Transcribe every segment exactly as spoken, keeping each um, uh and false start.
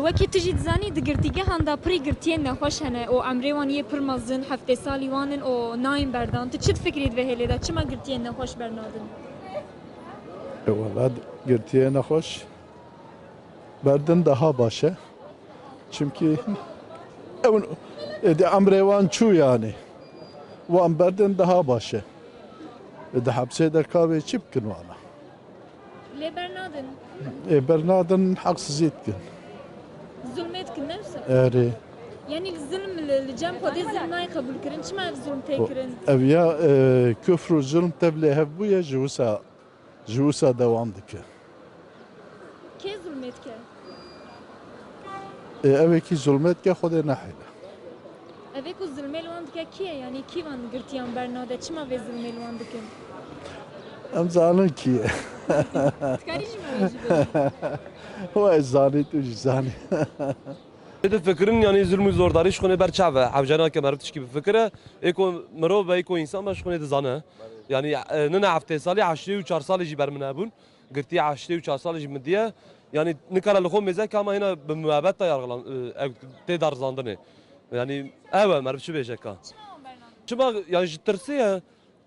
Wekî tu jî dizanî, di girtîgehan de pirî girtiyên nexweş hene û emrê wan yê pir mezin, heftê salî wan in û nayên berdan. Tu çi difikirî di vê hêlê de? Çima girtiyên nexweş bernadin? E, wela girtiyê nexweş berdin daha baş e. Çimkî ew, e, di emrê wan çû yani. Wan berdin daha baş e. E, di hepsê de ka wê çi bikin wana? Lê bernadin. Ê bernadin, heqsizî dikin. Zulmê dikin, ne wisa? Erê. Yanî li zulm, li, li cem Xwedê zulm nayê qebûl kirin. Çima ev zulm tê kirin? Ev ya, e, kufr û zulm tev lê hev bûye, ji wisa, ji wisa dewam dike. Kê zulmê dike? Ê, ew ê kî zulmê dike, Xwedê nehêle. Ev ê ku zulmê li wan dike kî ye? Yanî kî van girtiyan bernade? Çima vê zulmê li wan dikin? Em zanin kî ye. Dikarî ji me wê jî bêjî? Wa ez zanî, tu jî zanî. Ê difikirin, yanî zulm û zordarî ji xwe nê ber çav e. Hewce nake meriv tişkî bifikire. Ê ku mirov be, ê ku însan be, ji xwe nê dizane. Yanî, e, nine heftê salî, heştê û çar salî jî ber min hebûn. Girtî heştê û çar salî jî min diye. Yanî nikare li xwe mêze ke, ama hêna bi muebet de yargılan, e, ev tê darizandinê. Yanî ew e, meriv çi bêje ka? Çima, yanî ji tirsê ye.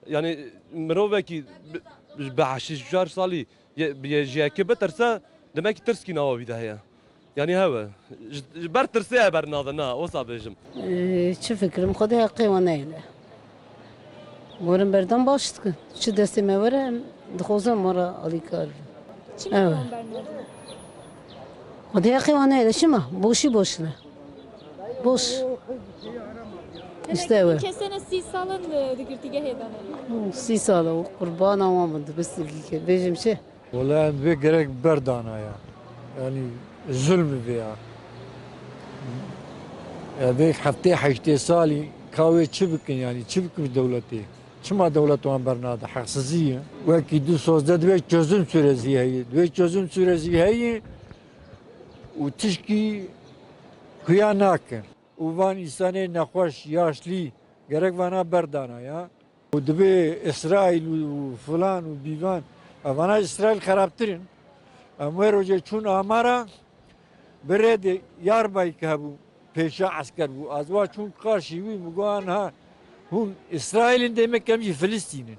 Yanî mirovekî bi, bi heştê û çar salî ye, bi ye, ji yekê bitirse, demekî tirskî nava wî de heye. Yanî hewe. Ji, ji ber tirsê ye bernadin, na, wisa bêjim. Ee, çi fikirim? Xwedê heqê wan neyêle. Werin berdan baş dikin. Çi destê me were, em dixwazin me re alîkar bin. Çima Ewe. wan bernadin? Xwedê heqê wan neyêle. Çima? Boşî boş ne. Boş. Demek İşte ki ewe. kesene sî salin di, di girtîgehê de ne. Hı, sî sal e, qurbana wan bin, dibistirkî ke. Bêjim çi? Wela em vê gerek berdana ya. Yanî zulm vê ya. Ya vê heftê heştê salî ka wê çi bikin yanî? Çi bikin dewletê? Çima dewlet wan bernade? Heqsizî ye. Wekî du sozdeh divê çözüm süreci heye. Divê çözüm süreci heye û tişkî xuya nakin. Û van însanê nexweş, yaşlî gerek vana berdana ya. Û dibê Îsraîl û, û filan û bîvan. Evana Îsraîl xerabtir in. Em wê rojê çûn Amara, bi rê de Yarbayik hebû, pêşa esker bû. Ez wa çûn qarşî wî, min got, "Anha hûn Îsraîl in, dê me kem jî Filistîn in."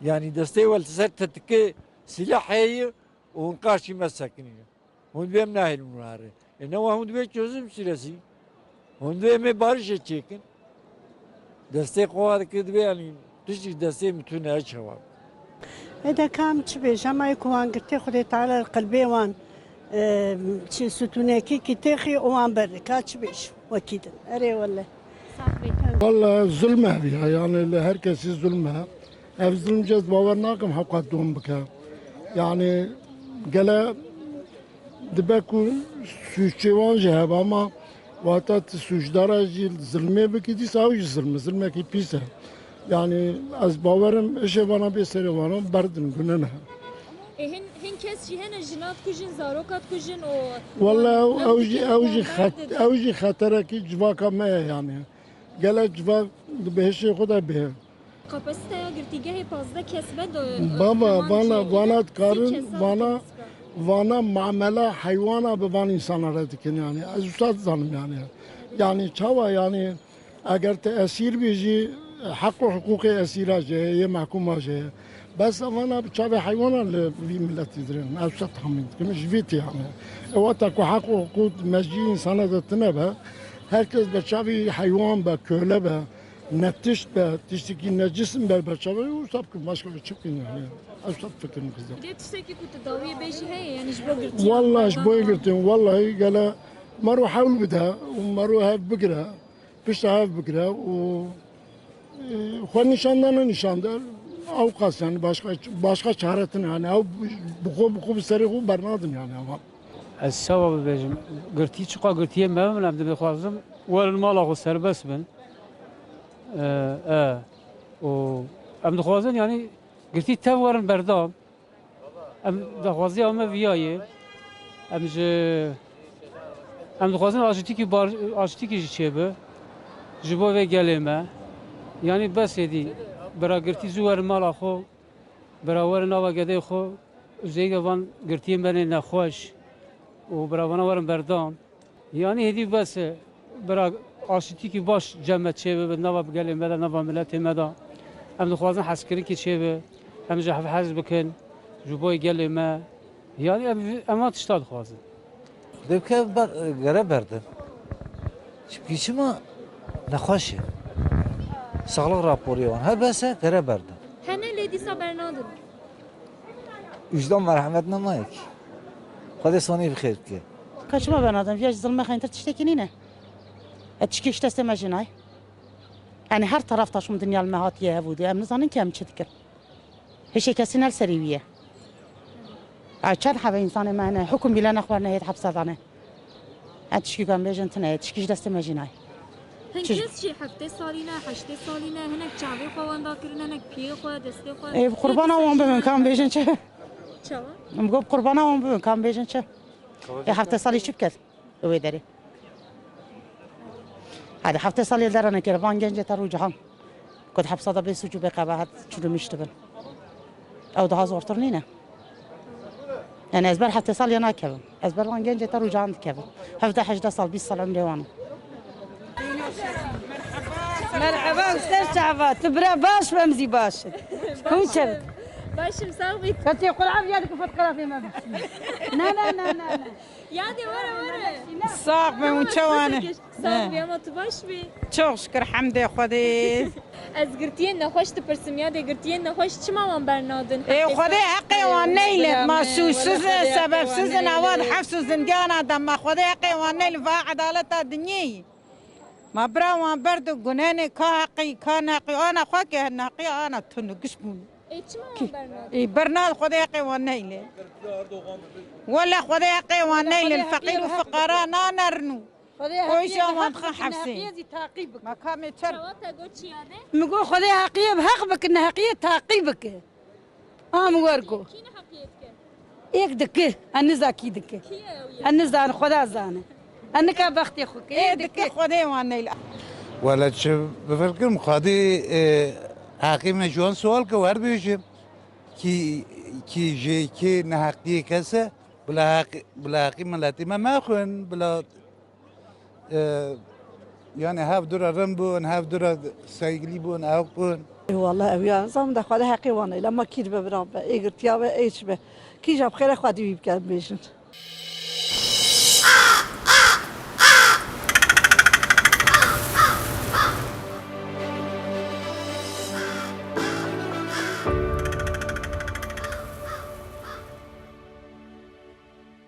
Yanî destê we li ser tetikê sîlah heye û hûn qarşî me sekinî. Hûn dibê em nahêlin wan re. E, ne wa hûn dibê çözüm süreci. Hûn dibê em ê barişê çêkin. Destê xwe wa dikir dibê, yanî tiştî destê min tune, çawa. Ê de kam çi bêje, ma yê ku wan girtê Xwedê Teala li qelbê wan, e, çi sütûnekî kî têxî û wan berdika, çi bêj wekî din. Erê wele. Sax bê. Wele zulm e ya, yanî li her kesî zulm e. Ev zulm jî ez bawer nakim hewqat dom bike. Yanî gele dibe ku sûcê wan jî hebe, ama wata tu sûcdara jî zilmê bikî, dîsa ew jî zilm e, zilmekî pîs e. Yanî ez bawerim, işê vana bê serê vana berdin, gune ne. E, hin, hin kes jî hene jina dikujin, zaroka dikujin û Wele ew, ew jî, ew jî xet-, ew jî xeterekî civaka me ye yanî. Gelek civak di bêhişê xwe de bê. Kapasiteya girtîgehê pazdeh kes be do-, Baba, heman vana, çê vana dikarin, sî kes vana, dikin. Vana muamela heywana bi van însana re dikin yanî. Ez wisa dizanim yanî. Yanî çawa yanî, eger te esîr bî jî, heq û hiqûqê esîra jê heye, yê mehkûma jê heye. Bes vana bi çavê heywana li vî miletî dirin. Ez wisa tahmîn dikim, ji vî tê yanî. E, wata ku heq û hiqûq mecî însana de tine be, her kes be çavê heywan be, köle be, netişt be, tiştekî necis in ber be çavê, wisa bikin, başka bir çi bikin yanî. Ez wisa difikirim kızım. Bir de tiştekî ku tu dawiyê bêjî heye, yanî ji bo girtiyan Wallahî ji bo berdan girtin, wallahî gele mero hewl bide û mero hev bigire, pişta hev bigire û, e, xwe nîşan dane nîşan de. Ew qas yanî başka, başka çare tine yanî. Ew bi xwe, bi xwe bi serê xwe bernadin yanî ama. Ez çawa bibêjim? Girtî çiqa girtiyê me min, em dibixwazim werin mala xwe serbest bin. E, e, û em dixwazin, yanî girtî tev werin berdan. Em daxwaziya me viya ye. Em ji, em dixwazin aşitîkî bar, aşitîkî jî çêbe. Ji bo vê gelê me. Yanî bes êdî. Bira girtî zû werin mala xwe. Bira werin nava gedê xwe. Zêge van girtiyên benê nexweş. Û bira vana werin berdan. Yanî hêdî bes e, bira aşitîkî baş cem me çêbibe, nava gelê me de, nava miletê me de. Em dixwazin hezkirikî çêbe, em ji hev hez bikin, ji bo gelê me. Yanî em, em van tişta dixwazin. Dê bike ber-, gere berdin. Çimkî çima nexweş e. Saxlıq raporê wan her bes e, gere berdin. Hene lê dîsa bernadin. Wijdan merhemet nemaye kî. Xwedê sonî bi xêr bike. Ka çima bernadin? Viya ji zilmê xeyntir tiştekî nîne. E, tişkî ji destê me jî nayê. Yanî her taraf taşûm dinya li me hatiye hev û dê. Em nizanin kî em çi dikin. Hişê kesî ne li serî wî ye. Ay, çend hebe însanê me hene, hukum bîle nexwarine hêt hepse dane. Em tişkî ku em bêjin tune ye, tişkî ji destê me jî nayê. Hin kes jî heftê salî ne, heştê salî ne, hinek çavê xwe wenda kirin, hinek piyê xwe, destê xwe. Ê, bi qurbana wan bibin, kam bêjin çi? Çawa? Em got, bi qurbana wan bibin, kam bêjin çi? Ê, heftê salî çi biket? Li wê derê. Hadi heftê salê li dera nekir, van gencê te rû cihan. Ku di hepsa de bê sûc û bê qebahet çûrmîş dibin. Ew daha zortir nîne. Yani ez ber heftê salê nakevim. Ez ber van gencê te rû cihan dikevim. Hevdeh hejdeh sal, bîst sal emrê wan e. Merhaba, û ser çava. Tu bira baş be, em zî baş in. Hûn çev. Başım, sağ ol. Ka tê qur'a viya dikî fotografê me bikî. Na, na, na, na, na. Yadê were, were. Sax be, hûn çewane. Sax be, ama tu baş bî. Çok şükür, hemdê Xwedê. Ez girtiyên nexweş dipirsim, yadê girtiyên nexweş çima wan bernadin? Ê, Xwedê heqê wan neylêt, ma sûcsiz in, sebepsiz in, ewa di heft û zindgana de, ma Xwedê heqê wan neylêt, va edaleta dinyê yî. Ma bira wan berdu gunenê ka heqî, ka neqî, ana xwe ke neqî, ana tunu giş bûn. Ê, çima wan bernadin? Ê, bernad Xwedê heqê wan neylê. Wele Xwedê heqê wan neylê, feqîr û fiqara nanernu. Xwedê heqiyê bi heq bikin, neheqiyê zî taqî bikin. Ma kamê çer. Çawa te got çi yadê? Min got Xwedê heqiyê bi heq bikin, neheqiyê taqî bikin. Am wergo. Kî neheqiyê dike? Êk dike, en niza kî dike. Kî ye ew ye? En nizan, Xweda zane. En nika bextê xwe ke, ê dike. Xwedê wan neyle. Wele çi bifikrim, Xwedê, e, heqî me ji wan sual ke wer bêjim. Kî, kî jê kê neheqiyê kese, bila heq-, bila heqî miletî me mexwin, bila E, yani hev dura rin bûn, hev dura seygilî bûn, ew bûn. Ê wallah ew ya zam de Xwedê heqê wan eyle, ma kîr be biran be, ê girtiya be, ê çi be. Kîja bi xêre Xwedî wî bike bêjin.